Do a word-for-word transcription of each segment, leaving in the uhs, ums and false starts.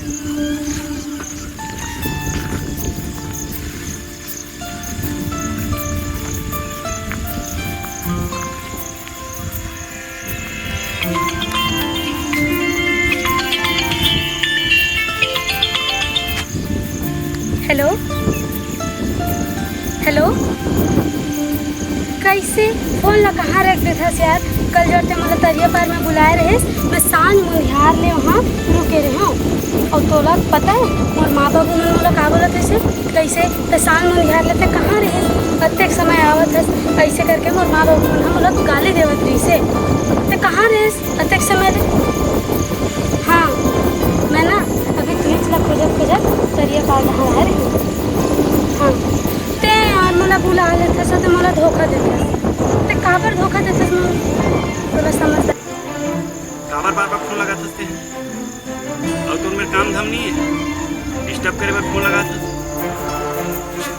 Hello, hello, कइसे phone ला कहाँ रख देथस यार? कल जब ते मोला तरिया पार में बुलाए रहेस, मैं सांझ मुंधियार ले वहाँ रुके रहेंव। अउ तोला पता है मोर माँ बाबू मन मोला का बोलत रहिसे? कइसे ते सांझ मुंधियार ले ते कहाँ रहेस? अतेक समय आवत हस, अइसे करके मोर माँ बाबू मन ह मोला गाली देवत रहिसे। ते कहाँ रहेस अतेक समय ले? हाँ, मैं ना अभी तुहीच ला खोजत खोजत तरिया पार डहर आ रही हूँ। हाँ, ते यार मोला बुला लेथस, ते मोला धोखा देथस। ते काबर धोखा देथस मोला? तोला समझदार काबर बार बार फोन लगाथस ते? अउ तोर मेर काम धाम नहीं है, डिस्टर्ब करे बर फोन लगाथस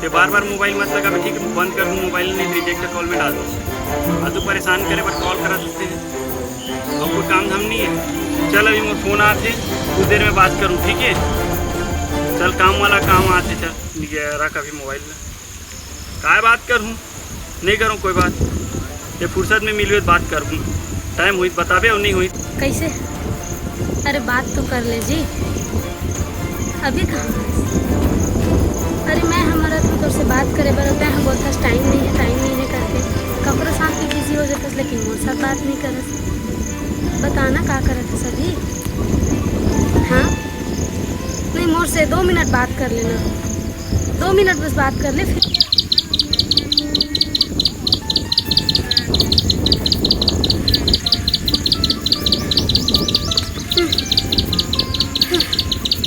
ते? बार बार मोबाइल मत लगाबे, ठीक है? बंद कर दूँ मोबाइल, नहीं रिजेक्ट कॉल में डाल दूँ। फालतू परेशान करे बर कॉल कराथस ते। अउ कोई काम धाम नहीं है। चल, अभी मोर फोन आथे, कुछ देर में बात करूँ, ठीक है? चल, काम वाला काम आथे, चल, ये रख अभी मोबाइल ला। काय बात करूँ? नहीं करूँ कोई बात। ये फुर्सत में मिलबे त बात करहूँ। टाइम होई त बताबे अउ नहीं होई। कइसे? अरे बात तो कर ले जी। अभी कहाँ हस? अरे मैं हमर तू तोर से बात करे बर, तैं ह बोलथस टाइम नहीं है, टाइम नहीं है करके। ककरो साथ भी बिजी हो जाथस, लेकिन मोर साथ बात नहीं करस। बताना का करत हस अभी? हाँ? नहीं, मोर से दो मिनट बात कर लेना। दो मिनट बस बात कर ले, फिर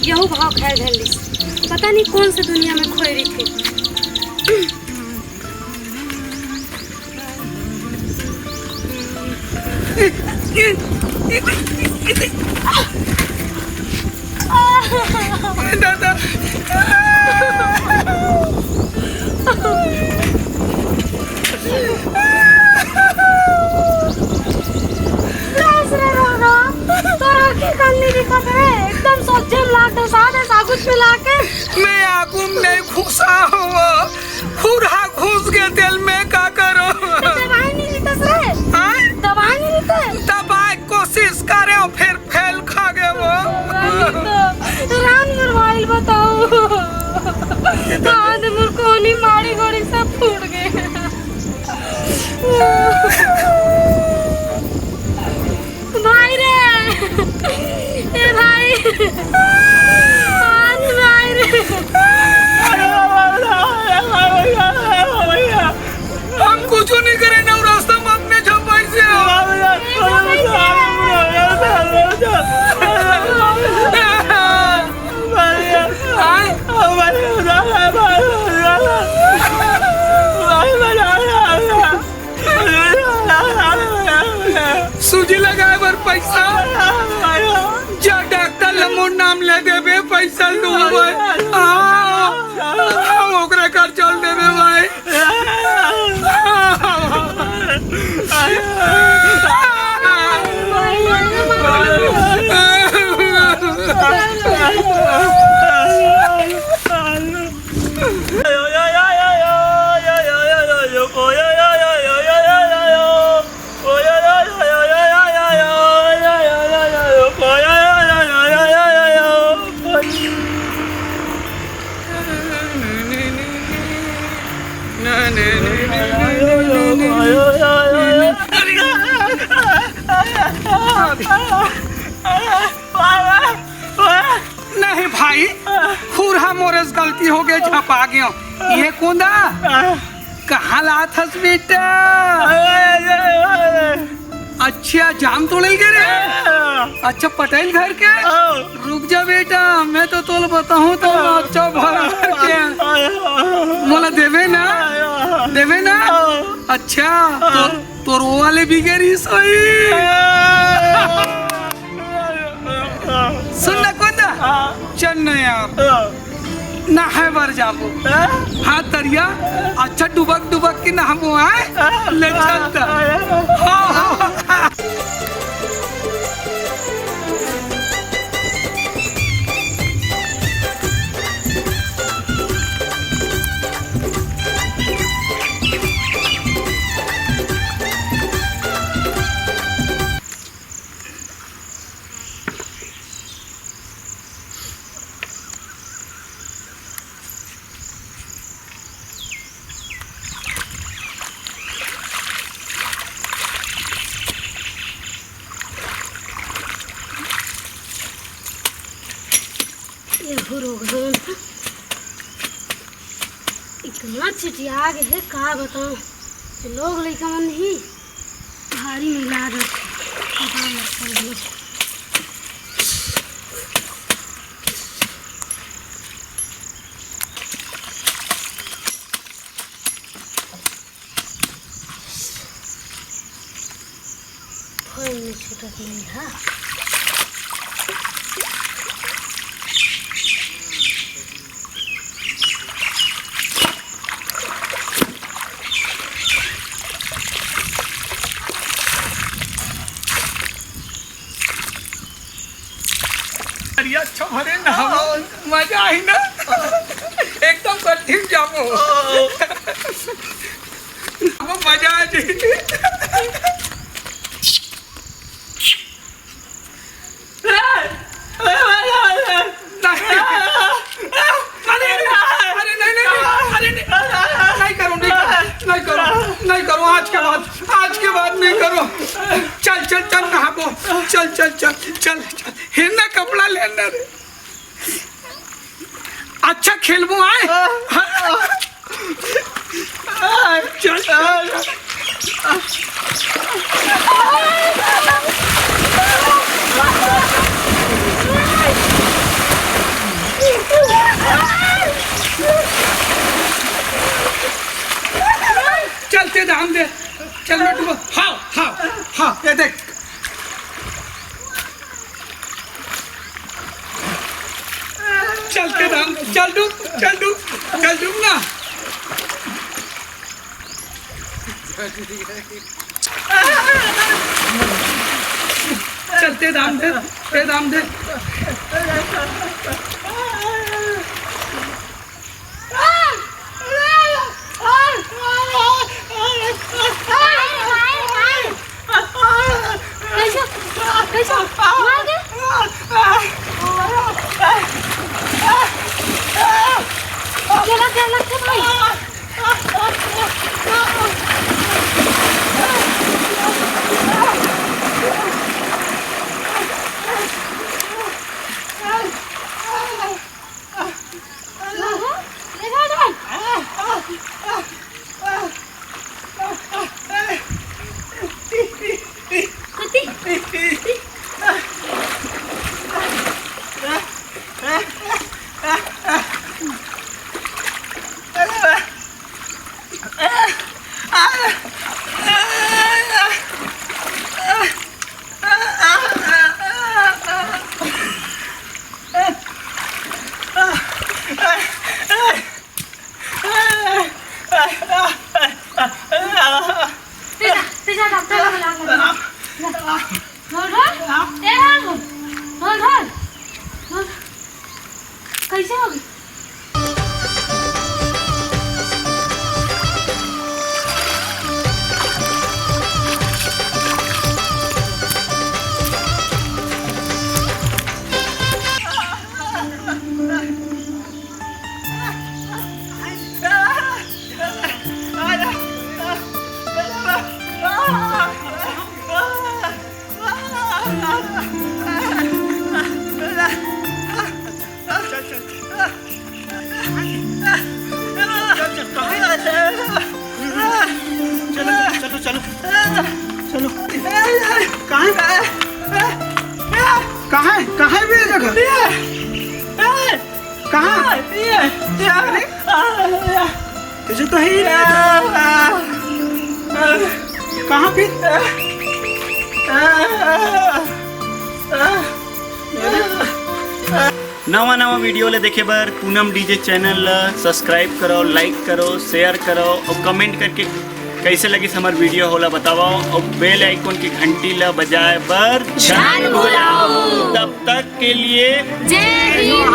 यहू भाव खाए धर लिस। पता नहीं कौन से दुनिया में खोए रहिथे। दादा। कास रे दादा, तोर आँखी कान नहीं दिखत रे, एकदम सोझे में लाग डसा दे साबुत मिला के। मैं आगू में नहीं घुसा हूँ, खुरहा घुस के तेल में का करो? दवाई नहीं लेता सर? हाँ? दवाई नहीं लेता? दवाई कोशिश करे और फिर फेल खा गए वो। रानी तो राम मोर मोबाइल बताओ। आज मोर कोनी माड़ी गोड़ी सब फूट गए। भाई रे, ए भाई, आज भाई रे। हम कुछ नहीं करे ना, रास्ता में अपने छपाई से हो। आए? सूजी लगाए बर पैसा। जा डॉक्टर ल मोर नाम ले देबे, पैसा ल दूंगा भाई। हाँ, हाँ, ओकरा कर चल देबे भाई। नहीं भाई, खुरहा मोरेस गलती हो गए, झपा गयो। ये कोंदा कहाँ लात हस बेटा? अच्छा, जाम तोड़े ल गे रे? अच्छा, पटेल घर के? रुक जा बेटा, मैं तो तोल बताहूँ तो अच्छा भर के। मोला देवे ना? देवे ना? अच्छा, तो तोर वो वाले बिगड़ी सोई। सुन ना कोंदा, चल ना यार, नहाए बर जाबो। हाँ तरिया, अच्छा डुबक डुबक के नहाबो, आए? ले चल त। हाँ, हाँ। एहू रोग हे। इतना चिटिया गे हे, का बताओं। ये लोग लइका मन ही भारी मिला दे। कोई नहीं छूटत नहीं है। अरे अच्छा भरे नहाबो, मजा आही ना। एकदम गड्ढी में जाबो। अब मजा आ जाई। नहीं। अरे, अरे, अरे, नहीं, नहीं, नहीं, अरे, नहीं, नहीं करो, नहीं करो, नहीं करो, नहीं करो, आज के बाद, आज के बाद नहीं करो। चल, चल, चल, नहाबो, चल, चल, चल, चल, चल, हेन्ना कपड़ा लेना रे। अच्छा खेलबो आय। चल, चल। चल, ते दाम दे। चल बेटू, हाँ, हाँ, हाँ, ये देख। चल, ते दाम, चल डूब, चल डूब, चल डूब ना। चल, ते दाम दे, ते दाम दे। कैसे? कैसे? मार दे। चला, चला, चला भाई। तेजा, तेजा, डॉक्टर ला बुला, बुला। ढोल, ढोल। ए, ढोल, ढोल। ढोल, ढोल। ढोल। कैसे हो गई? चलो, चलो, चलो, चलो। कहाँ है? कहाँ है? कहाँ है मेरी जगह? कहाँ? ये, ये, अरे? ये। तुझे तो है ही नहीं। कहाँ फिर? नवा नवा वीडियो ले देखे बर पूनम डीजे चैनल ला सब्सक्राइब करो, लाइक करो, शेयर करो और कमेंट करके कैसे लगिस हमर वीडियो ओला बतावव और बेल आइकन की घंटी ला बजाए बर झन भुलाओ। तब तक के लिए जय भीम।